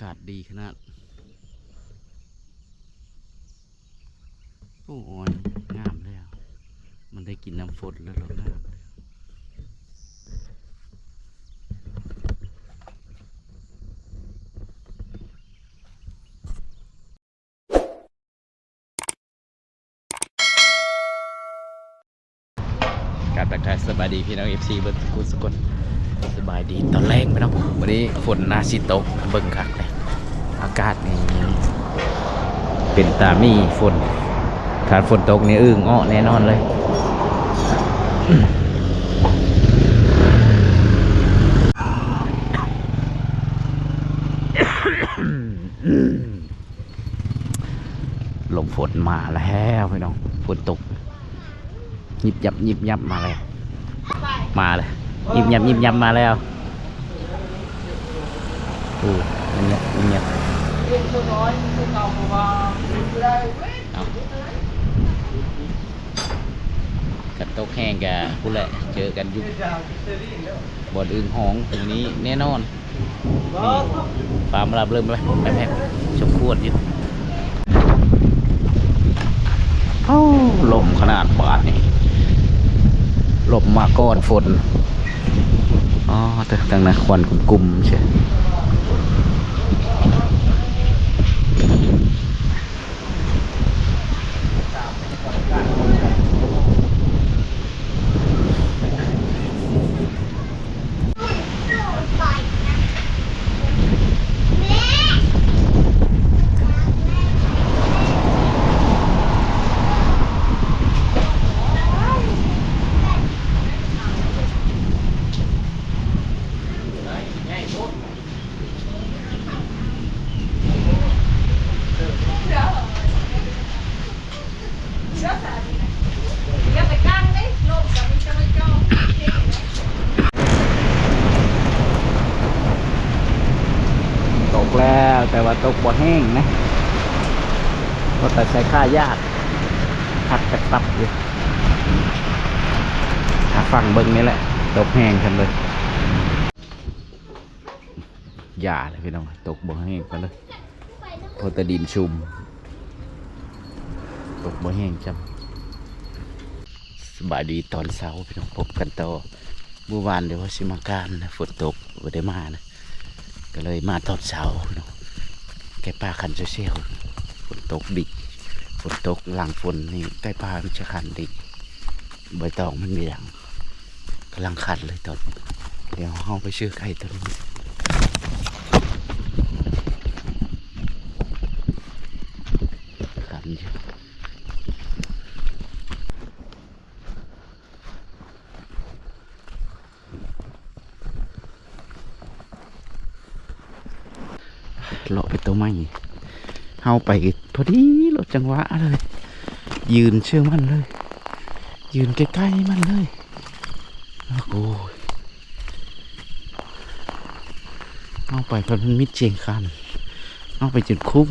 ກາດດີຂະໜາດ. ໂອ້ ອ້ອຍງາມແລ້ວ ມັນໄດ້ກິນນ້ຳຝົນແລ້ວ ລະງາມແລ້ວ. ກາບທັກທາຍສະບາຍດີພີ່ນ້ອງ ເອັຟຊີ ເບິດທຸກຄົນ ສະບາຍດີຕອນແລງພີ່ນ້ອງ. ມື້ນີ້ຝົນໜ້າຊິຕົກ ເບິ່ງຄັກເລີຍ ອາກາດນີ້ເປັນຕາມີຝົນ. ຖ້າຝົນຕົກນີ້ອຶ່ງເອາະແນ່ນອນເລີຍ. ລົມຝົນມາແລ້ວພີ່ນ້ອງ ຝົນຕົກ ຍິບຍັບຍິບຍັບມາແລ້ວ ມາແລ້ວ ຍິບຍັບຍິບຍັບມາແລ້ວ. ໂອ້ ຍິບຍັບຍິບຍັບ ເອົາ ຄັນຕົກແຮງກະພຸ້ນແຫຼະ ເຈີກັນຢູ່ບ່ອນອຶ່ງຫ້ອງມື້ນີ້ແນ່ນອນ. ນີ້ ຟ້າມາລາບເລີ່ມແລ້ວ ແຮກໆ ສົມຄວນຢູ່. ໂອ້ ລົມຂະໜາດບາດນີ້ ລົມມາກ່ອນຝົນ. ອໍ ເຕີ ທາງນັ້ນຄວັນກຸ້ມໆ ເຊ. ຕົກແລ້ວ ແຕ່ວ່າຕົກບໍ່ແຮງນະ ກໍແຕ່ໃສ່ຂາຍາກ ພັດແປັບໆຢູ່. ຖ້າຟັງເບິ່ງນີ້ແຫຼະ ຕົກແຮງຊັ້ນເລີຍ. ຢ່າເລີຍພີ່ນ້ອງ ຕົກບໍ່ແຮງປານໃດ ພໍແຕ່ດິນຊຸ່ມ ຕົກບໍ່ແຮງຈ້ຳ. ສະບາຍດີຕອນເຊົ້າພີ່ນ້ອງ ພົບກັນຕໍ່. ມື້ວານນີ້ວ່າຊິມາການນະ ຝົນຕົກ ບໍ່ໄດ້ມານະ ກໍເລີຍມາຕອນເຊົ້າພີ່ນ້ອງ ໃກ້ປ່າຄັນຊຽວໆ. ຝົນຕົກດິ ຝົນຕົກ ຫຼັງຝົນນີ້ໃກ້ປ່າມັນຈະຄັນດິ ໃບຕອງມັນມີຫຍັງ ກຳລັງຄັນເລີຍຕອນນີ້. ດຽວເຮົາໄປຊື້ໄກ່ຕົວໜຶ່ງ ຄັນຢູ່. ເລາະໄປໂຕໃໝ່ ເຮົາໄປພໍດີເລາະ ຈັງຫວະເລີຍ ຢືນຊື່ມັນເລີຍ ຢືນໃກ້ໆມັນເລີຍ. ໂອ້ຍ ເຮົາໄປພັດມັນມິດຈຽງຄັນ ເຮົາໄປຈົນຄຸ້ມ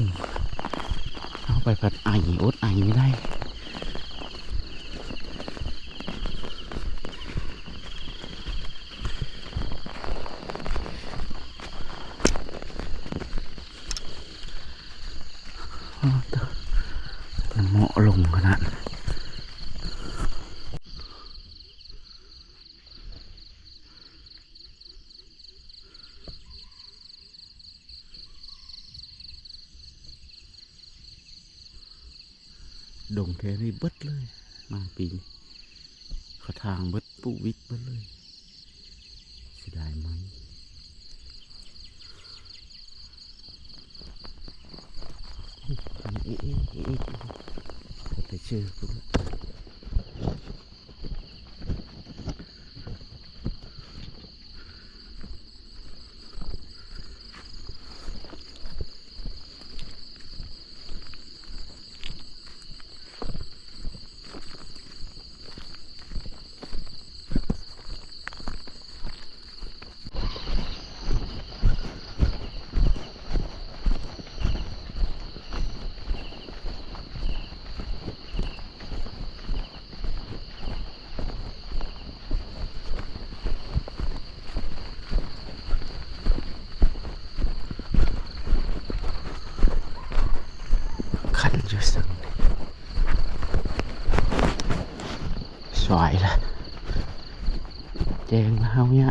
ເຮົາໄປພັດໄອ ອົດໄອບໍ່ໄດ້. ໂອ້ ເໝາະລົງຂະໜາດ. ດົງແຖວນີ້ເບິດເລີຍ ມາປີນີ້ ເຂົາຖາງເບິດ ປູກວິກເບິດເລີຍ. ເສຍດາຍໄມ້ ໂອ້ ພັນເອເອ ເອເອ ເອເອ ໄປເຈີພຸ້ນລະ. ໂ ໄປລະ ແຈ້ງລະເຮົາຍະ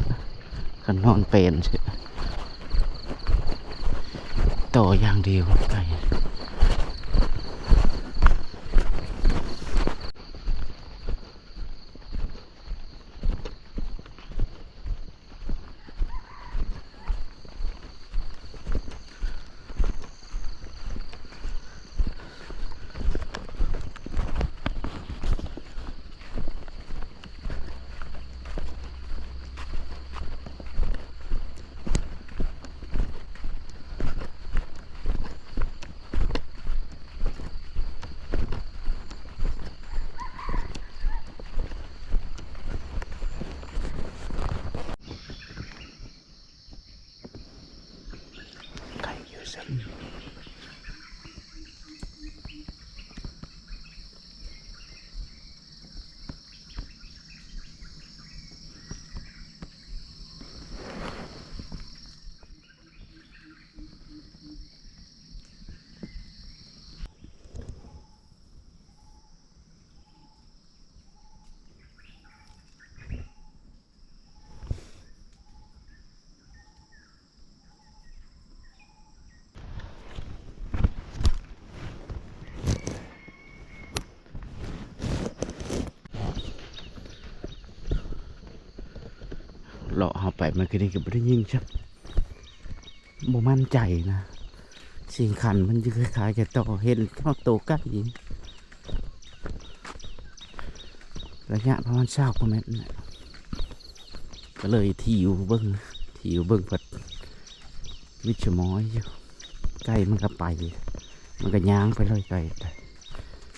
ຄັນນອນແປນຊິຕໍ່ຢ່າງດຽວໄປ. ເລາະເຮົາໄປເມື່ອກີ້ນີ້ກໍບໍ່ໄດ້ຍິງຊ້ຳ ບໍ່ໝັ້ນໃຈນະ. ສຽງຂັນມັນຢູ່ຄ້າຍໆແກ່ຕໍ່ ເຫັນຮອດໂຕໄກ່ ໄລຍະປະມານຊາວກວ່າແມັດນະ ກໍເລີຍຖີ່ວເບິ່ງ ຖີ່ວເບິ່ງ ພັດມີສະໝອຍຢູ່ ໄກ່ມັນກໍໄປ ມັນກໍຍ່າງໄປເລີຍ ໄກ່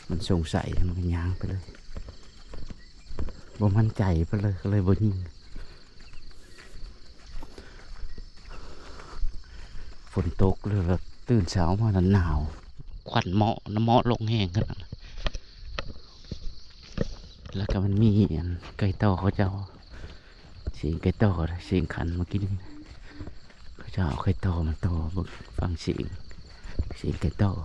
ມັນສົງໄສ ມັນກໍຍ່າງໄປເລີຍ ບໍ່ໝັ້ນໃຈເພິ່ນເລີຍ ກໍເລີຍບໍ່ຍິງ. ຝົນຕົກ ຫຼືວ່າຕື່ນເຊົ້າມາແລ້ວໜາວ ຄວັນເໝາະ ນ້ຳເໝາະລົງແຮງຂະໜາດ ແລ້ວກໍມັນມີອັນໄກ່ຕໍ່ເຂົາເຈົ້າ ສຽງໄກ່ຕໍ່ ສຽງຂັນເມື່ອກີ້ນີ້ ເຂົາເຈົ້າເອົາໄກ່ຕໍ່ມາຕໍ່ ເບິ່ງຟັງສຽງ ສຽງໄກ່ຕໍ່.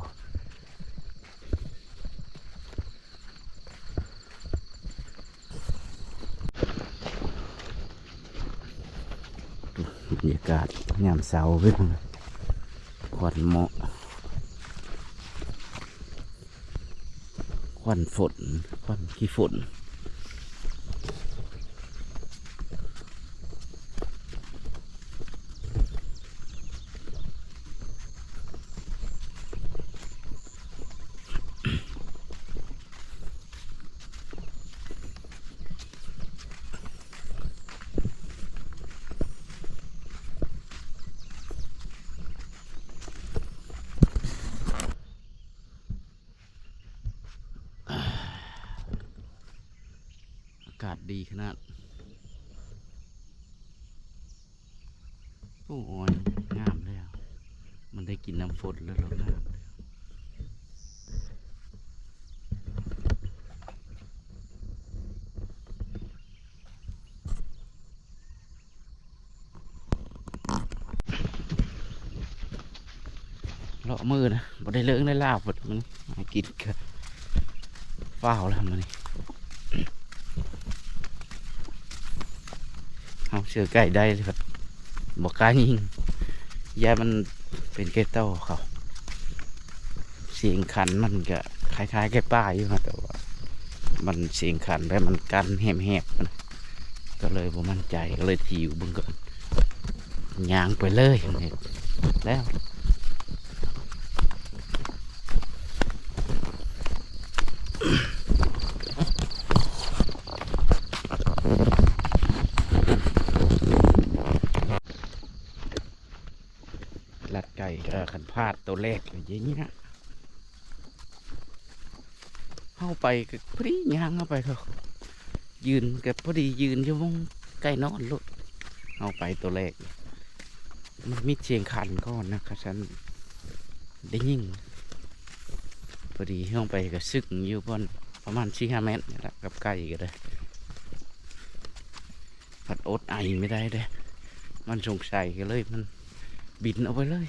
ບັນຍາກາດຍາມເຊົ້າເວີຍ ຄວັນເໝາະ ຄວັນຝົນ ຄວັນຂີ້ຝົນ. ອາກາດດີຂະໜາດ. ໂອ້ຍ ງາມແລ້ວ ມັນໄດ້ກິນນ້ຳຝົນແລ້ວ ລະງາມແລ້ວ. ເລາະມື້ນະ ບໍ່ໄດ້ເລີງໄດ້ລາວ ເພິ່ນມັນຫາກິນກະຟ້າວແລ້ວມື້ນີ້. ເຮົາເຊື່ອໄກ່ໄດ້ ແຕ່ບໍ່ກ້າຍິງ ຢ້ານມັນເປັນແກ່ຕໍ່ເຂົາ. ສຽງຂັນມັນກະຄ້າຍໆແກ່ປ່າຢູ່ນະ ແຕ່ວ່າມັນສຽງຂັນແບບມັນກັ້ນແຫບໆນະ ກໍເລີຍບໍ່ໝັ້ນໃຈ ກໍເລີຍຖີ່ວເບິ່ງກ່ອນ ຍ່າງໄປເລີຍແລ້ວ. ລັດໄກ່ ເອີ ຄັນພາດໂຕແລກເລີຍເນຍ ເຮົາໄປກໍພໍດີຍ່າງເຂົ້າໄປ ເຂົາຢືນກໍພໍດີຢືນຢູ່ໝ່ອງໄກ່ນອນໂລດ. ເຮົາໄປໂຕແລກ ມັນມີສຽງຂັນກ່ອນນະ ຄັນຊັ້ນໄດ້ຍິງ. ພໍດີເຮົາໄປກໍຊຶກຢູ່ບ່ອນປະມານສີ່ຫ້າແມັດນີ້ລະ ກັບໄກ່ກໍໄດ້. ພັດອົດໄອບໍ່ໄດ້ເດ້ ມັນສົງໄສກໍເລີຍ ມັນບິນອອກໄປເລີຍ.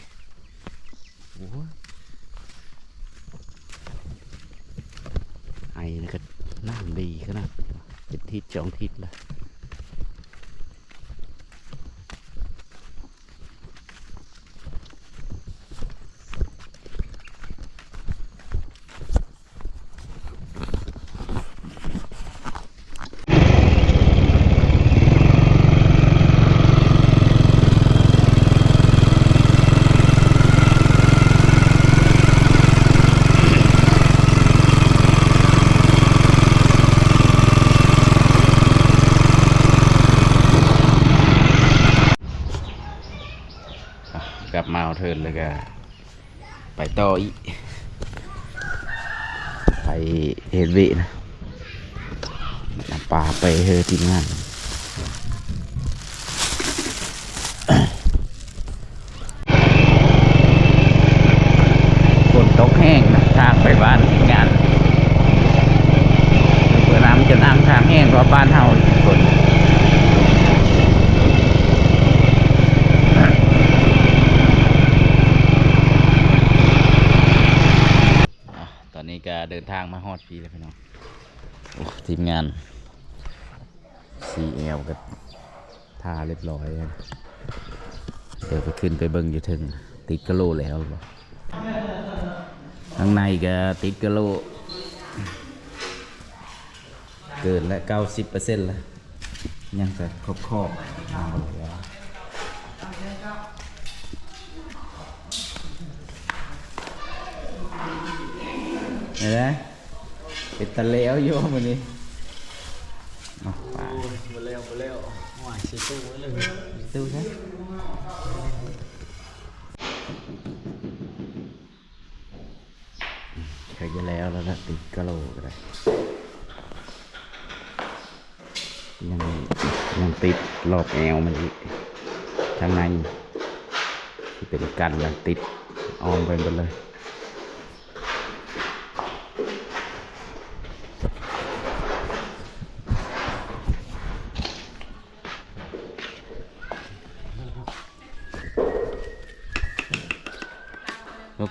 ໂອ້ຍ ໄອນີ້ກໍນ້ຳດີຂະໜາດ. ທິດສອງທິດລະ. ອ່ະ ກັບມາຮອດເທິນແລ້ວກະ ໄປຕໍ່ອີກ ໄປເຮັດວຽກນະ ນຳປາໄປເຮີທີມງານ. ຝົນຕົກແຮງນະ ທາງໄປບ້ານທີມງານ ເປີດນ້ຳຈົນອ່າງທາງແຫ້ງ ເພາະບ້ານເຮົາຝົນ. ອ່ະ ຕອນນີ້ກະເດີນທາງມາຮອດພີ້ແລ້ວພີ່ນ້ອງ. ໂອ້ ທີມງານ ຊີແອລ ກໍຖ້າຮຽບຮ້ອຍ ດຽວໄປຂຶ້ນໄປເບິ່ງຢູ່ເທິງ ຕິດກະໂຫຼແລ້ວບໍ່? ທາງໃນກະຕິດກະໂຫຼ ເກີນແລ້ວ ເກົ້າສິບເປີເຊັນແລ້ວ ຍັງແຕ່ຂອບໆ ເອົາແລ້ວ ເຫັນໄດ ເປັນຕາແລ້ວຢູ່ມື້ນີ້ ເອົາປາ ໂອ້ຍ ບໍ່ແລ້ວ ບໍ່ແລ້ວ ໂອ້ຍ ຊິຕູ້ເລີຍ ຕູ້ຊະ. ໃກ້ຈະແລ້ວແລ້ວນະ ຕິດກະໂຫຼກໍໄດ້ ຍັງ ຍັງຕິດລອບແອວມັນອີກ ທາງໃນທີ່ເປັນກັນຍັງຕິດອ້ອມໄປໝົດເລີຍ.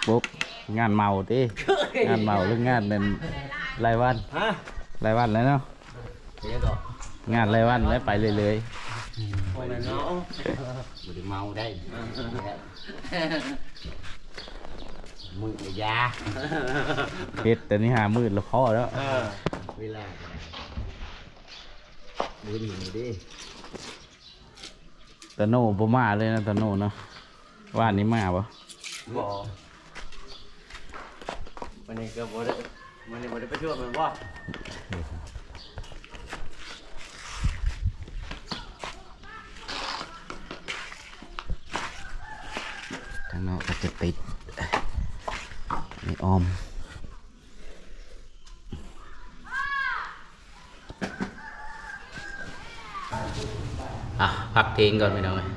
ບົກໆ ງານເມົາຕິ ງານເມົາ ຫຼືງານນັ້ນ ລາຍວັນ? ຮະ? ລາຍວັນແລ້ວເນາະ ເຮັດດອກ ງານລາຍວັນແລ້ວ ໄປເລື້ອຍໆ ບໍ່ແມ່ນເມົາ ບໍ່ໄດ້ເມົາໄດ໋ ມື້ລະຢາ ເຮັດແຕ່ນີ້ຫ້າມື້ລະພໍແລ້ວ ເອີ ເວລາ ມື້ນີ້ເດ້. ຕາໂນບໍ່ມາເລີຍນະ ຕາໂນເນາະ ວານນີ້ມາບໍ່? ບໍ່ ມື້ນີ້ກໍບໍ່ໄດ້ ມື້ນີ້ບໍ່ໄດ້ໄປທ່ວມແມ່ນບໍ່? ທາງນອກກໍຈະຕິດ ນີ້ອ້ອມ. ອ່ະ ພັກເພງກ່ອນພີ່ນ້ອງເອີຍ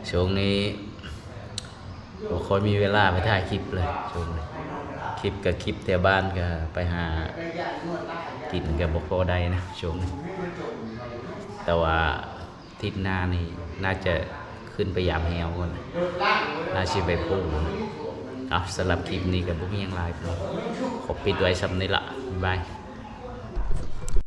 ຊ່ວງນີ້ບໍ່ຄ່ອຍມີເວລາໄປຖ່າຍຄລິບເລີຍ ຊ່ວງນີ້ ຄລິບກໍຄລິບແຖວບ້ານ ກໍໄປຫາກິນກໍບໍ່ພໍໄດ້ນະ ຊ່ວງນີ້ ແຕ່ວ່າ ທິດໜ້ານີ້ໜ້າຈະຂຶ້ນໄປຢາມແຮ້ວກ່ອນ ໜ້າຊິໄປປູນ. ເອົາ ສຳລັບຄລິບນີ້ກໍບໍ່ມີຫຍັງຫຼາຍ ຂໍປິດໄວ້ຊ່ຳນີ້ລະ ບາຍບາຍ.